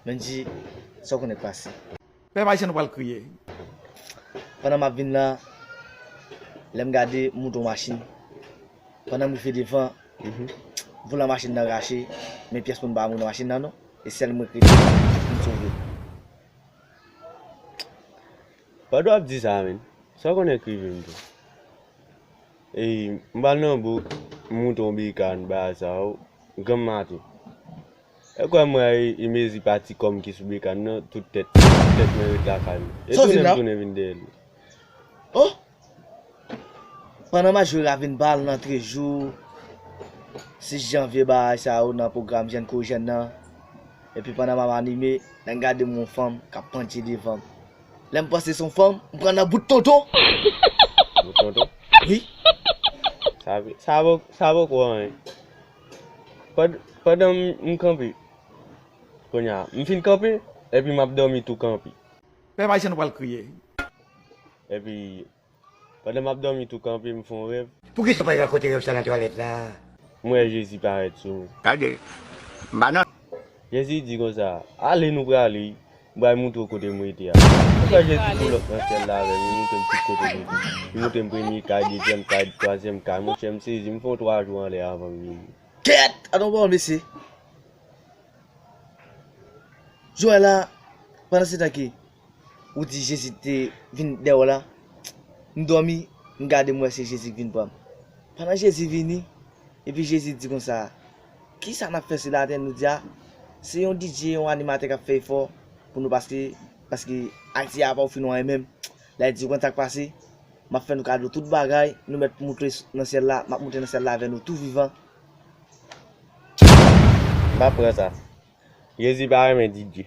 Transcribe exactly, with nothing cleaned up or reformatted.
Mendy, sa w konnen k pase? Pèp ayisyen, nou pral kriye. Pandan m ap vin la, lè m gade, m monte yon machin. Pandan m rive devan, volan machin nan rache, men pyès moun pa mouri nan machin nan non. E sèl mwen k rete, m sove. Pandan w ap di sa, men, sa w konnen k rive m tou? E, m pral nan bouk, m moute yon bekàn, bagay sa yo, granm maten. E kwè m wè e, e mezi pati kòm ki sou bekàn nan, tout tèt, tout tèt mwen ret lakay mwen. E tounen m tounen vin dèyè l. Oh! Pandan m ap jwe Raven Ball nan trezou, sis janvye bagay sa yo nan pwogram jèn kou jèn nan. Epi pandan m ap anime, lè m gade m wè yon fanm k ap pandye devan m. Lè m panse se yon fanm, m pran nan bout tonton. Bout tonton? Wi. Sa, sa, sa poko anyen. Pandan m kanpe, kounye a, m fin kanpe, epi m ap dòmi tou kanpe. Pèp ayisyen, nou pral kriye. Epi, pandan m ap dòmi tou kanpe, m fè yon rèv. Poukisa w pa rakonte rèv sa nan twalèt la? M wè Jezi parèt sou mwen. Gade, m pa nan. Jezi di konsa, ale nou prale, m pral montre w kote m rete a. Konsa Jezi poulòp nan syèl la avè m, li montre m tout kote m rete. Li montre m premye kay, dezyèm kay, twazyèm kay. Monchè, m sezi, m fè yon twa jou anlè avan m vini. Kèt! Adan w pawòl mesye. Jwè la, pandan se tan ke ou di Jezi te vin dèyè w la, m dòmi, m gade m wè se Jezi k vin pran m. Pandan Jezi vini, epi Jezi di konsa, kisa n ap fè sou latè nou di a? Se yon DJ, yon animatè k ap fè efò pou nou paske, paske Ayiti a pa ofri nou anyen menm. Lè di konn sa k pase, m ap fè nou kado tout bagay, nou mèt moute nan syèl la, m ap moute nan syèl la avè nou tou vivan. M pa pran sa. Jezi pa renmen DJ.